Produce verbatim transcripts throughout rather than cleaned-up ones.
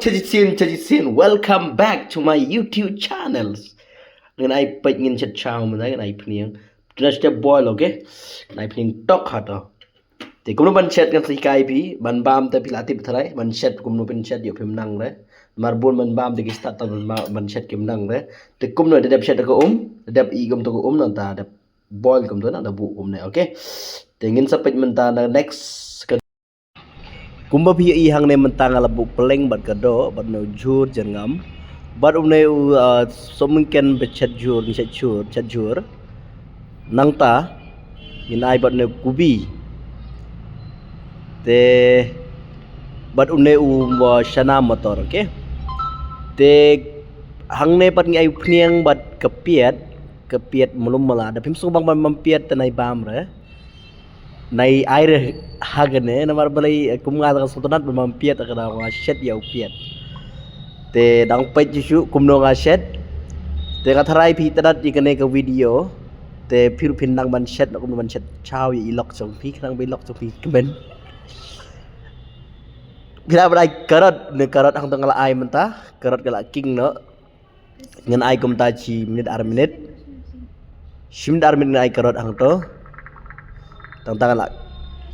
Chaji sin, chaji sin. Welcome back to my YouTube channel. Ngan ai peit ngin chet chow mynta, ngan ai pniang. Tuna step boil, okay? Ngan ai pniang tok hato. Te kumno ban chet ngan sa hikai phi, ban bam te phi la tip tharai, ban chet kumno phin chet ïoh phim nang re. Mar bun ban bam te ki start ta ban ba-, ban chet kim nang re. Te kumno da dep chet ka um, da dep i kum to ka um nangta dep boil kum to na da buh kumne, okay? Te ngin sa peit mynta na next. Kumba phi ïohi hangne mynta nga la buh pylleng bad ka doh bad une u jhur jyrngam. Bad une u, ah, somken ba chet jhur, ngi chet jhur, chet jhur. Nangta ngin ai bad une u kubi. Te bad une u, ah, chana mator, okay? Te hangne pat ngi ai u pniang bad ka piat, ka piat mlum mala. Da phim sngewbang ban bam piat te nai bam re. Nai ai re ha kane, namar balei, eh, kum nga tang sngewtynnat ban bam piat, ka dang nga shet ïa u piat. Te dang peit shuh shuh kumno nga shet. Te nga tharai phi tynnat ïa kane ka video. Te phi ruh phin nang ban shet, na kumno ban shet chow ïa i lok jong phi, khnang ba i lok jong phi kmen. Phi lah ban ai karot, ne karot hangto nga la ai mynta, karot ka la king noh. Ngan ai kumta shi minit ar minit. Shi minit ar minit ngan ai karot hangto. Tang tang la,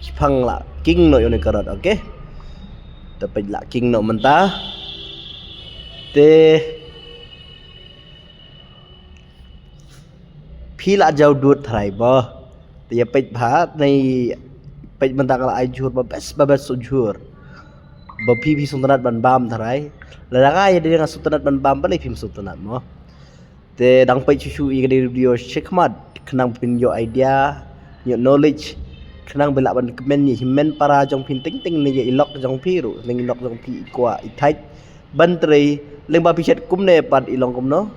shi phang la king noh ïa une karot, okay? Te peit la king noh mynta. Te phi la jaw dud tharai ba. Te ïa peit bha, nai peit mynta nga la ai jhur ba best, ba best u jhur. Ba phi phi sngewtynnat ban bam tharai. Lada nga ïa dei nga sngewtynnat ban bam, balei phim sngewtynnat mo. Te dang peit shuh shuh ïa kane ka video shakhmat, khnang phin ïoh idea, ïoh knowledge, khnang ba lah ban kmen ïa i hynmen para jong phi, teng teng ne ïa i lok jong phi ruh, ne i lok jong phi, i kwah, i thait. Ban trei, lyngba phi shet kumne pat i long kumno.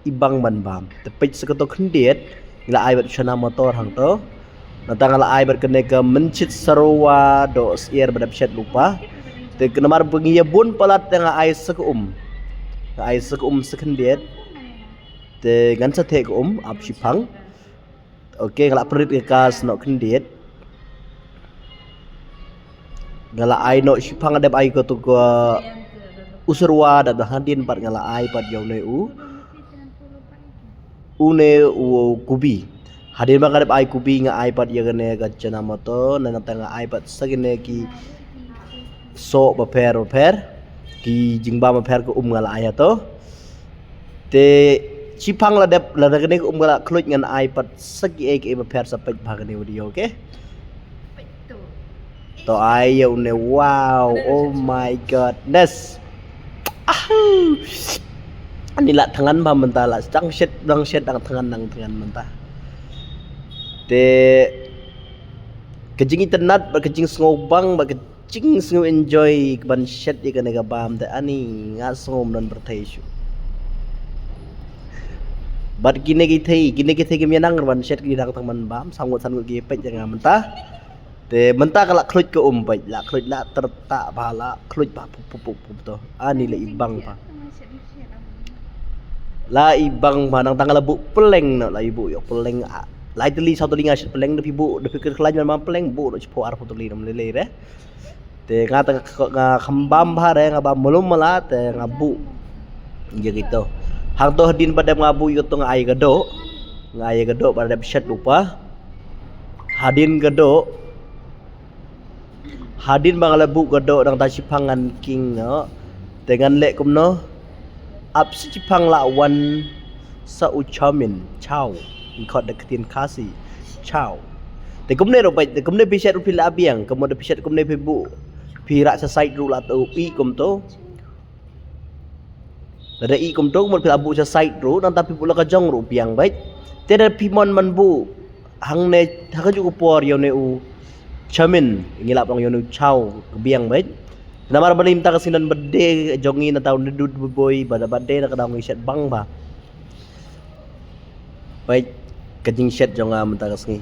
I bang ban bam. Te peit sa kato khyndiat, ngi la ai bad chana mator hangto. Nangta nga la ai bad kane ka mynchit sarwa doh syiar ba dep shet lypa. Te ka namar ba ngi ïa bun palat te nga ai sa ka um. Nga ai sa ka um sa khyndiat. Te ngan sa theh ka um, ap shi phang. Okay, nga la pynrit ka gas noh khyndiat. Nga la ai noh shi phang, dep ai kato ka u sarwa, da hadien pat nga la ai pat ïa une u. Une u kubi. Hadien ba nga dep ai kubi, nga ai pat ïa kane ka chana mator, nangta nga ai pat sa kine ki soh bapher bapher. Ki jingbam bapher ka um nga la ai hato. Te shi phang la dep, lada kane ka um ka la khluit ngan ai pat sa kiei kiei bapher, sa peit bha kane video, okay? To ai ïa une, wow, oh my goodness. Ahu. Ani la thngan bha mynta, la dang shet, dang shet, dang thngan, dang thngan mynta. Te ka jingitynnat bad ka jingsngewbang bad ka jingsngew enjoy ban shet ïa kane ka bam te ani nga sngew ym don pyrthei shuh. Bad kine ki thei, kine ki thei kim ïa nang ban shet, ki dang tang ban bam, sa ngut san ngut ki peit ïa nga mynta. Te mynta ka la khluit ka um, peit, la khluit, la tyrta bha, la khluit bha, pup pup pup pup to. Ani la i bang bha. La i bang bha, nangta nga la buh pylleng noh, la i buh ïoh pylleng, ah, lai tylli saw tylli nga shet pylleng, da phi buh, da phi khlaiñ ban bam pylleng, buh noh shiphew arphew tylli, ym lei lei re. Te nga te nga kham bam bha re, nga bam mlum mala, te nga buh ïa kito. Hangto hadien ba dep nga buh ïa kito, nga ai ka doh. Nga ai ka doh ba dep shet lypa. Hadien ka doh, hadien ba nga la buh ka doh, nangta shi phang ngan king noh. Te ngan leh kumno? Ap sa shi phang la wan sa u chow mein, chow. Ngi khot da ka ktien Khasi, chow. Te kumne ruh peit, te kumne phi shet ruh phi la biang, kumno da phi shet kumne phi buh. Phi rah sha side ruh la tu i kumto. Lada i kumto, kumno phi la buh sha side ruh, nangta phi buh la ka jong ruh biang beit. Te da phi mon ban buh hangne ha kajuh ka por ïa une u chow mein, ngi lah ban ong ïa une u chow, ka biang beit. Namar balei mynta ka sngi don birthday jong ngi, nangta u naduh boi boi, ba da birthday na ka daw ngi shet bang bha. Peit ka jingshet jong nga mynta ka sngi.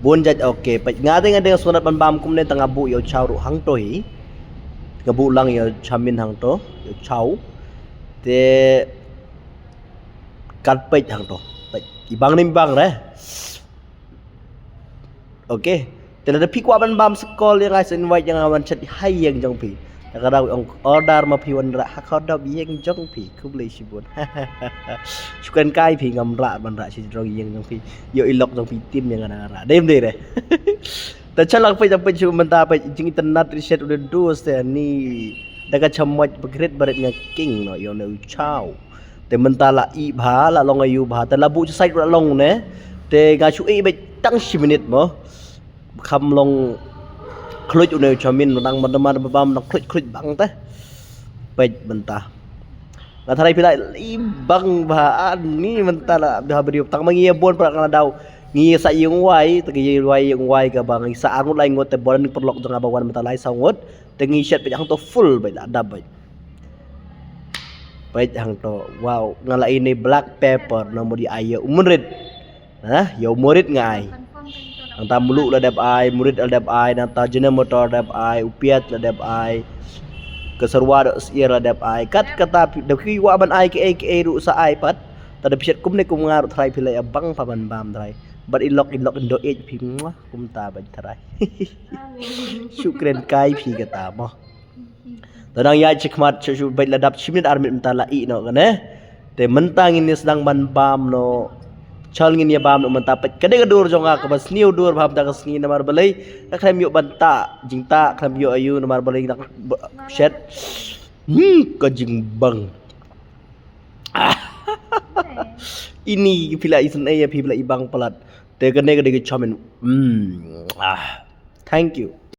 Bun jait, okay, peit nga te nga dei nga sngewtynnat ban bam kumne, te nga buh ïa u chow ruh hangto hi. Nga buh lang ïa u chow mein hangto, ïa u chow. Te kat peit hangto. Peit i bang ne i bang re. Okay. Te lada phi kwah ban bam skul ïa nga, sa invite ïa nga ban shet ha ïing jong phi. Ka dau ong order ma phi wanrah ha ka dap ïing jong phi, khublei shibun. Shukran kai phi, ngam lah ban rah shi jrong ïing jong phi. Ïoh i lok jong phi tim ïa nga nang rah. Dem de re. Ta chalak phi, ta phi shu mynta phi jing internet reset u de dus te ni. Da ka chamoit bagrit barit nga king no ïoh ne u chau. Te mynta la i bha, la long ayu bha, te la bu sait la long ne. Te nga shu i bha tang shi minit mo. Kham long khluit une u chamin, nang man man bam nang khluit khluit bang te. Peit mynta. Nga tharai phi la i bang bha ani mynta la bha bri tang ma ngi bun pra kana dau. Ngi sa ïung wai, te ngi wai ïung wai ka bang ngi sa arngut lai ngut te bun ni perlok jong ba wan mynta lai sa ngut. Te ngi shet peit hang to full peit la dab peit. Peit hang to. Wow, nga la ini black pepper no modi ai ïa u murit. Nah, ïa u murit nga ai. Nang ta mulu la dep ai, murit la dep ai, nang ta jena motor la dep ai, u piat la dep ai. Ka sarwa da sir la dep ai. Kat kata da ki wa ban ai ke ai ke ai ru sa ai pat. Ta da phi shet kum ne kum nga ru tharai phi la ïa bang pa ban bam tharai. Bat i lok i lok indo ej phi mwah kum ta ban tharai. Shukran kai phi kata mo. Te nang ïa chi khmat shu shu bad la dap shi minit ar minit mynta la i no kane. Te mynta ngin ïa sdang ban bam no. Chal ngin ïa bam no mynta peit kane ka dur jong nga kaba sniew dur bam ta ka sngi namar balei. Ka khlem ïoh ban ta jingta khlem ïoh ayu namar balei na shet. Hmm, ka jingbang. Ah. Ini phi la i sngewbha ïa phi la i bang palat. Te kane ka dei ka chamin. Hmm. Ah. Thank you.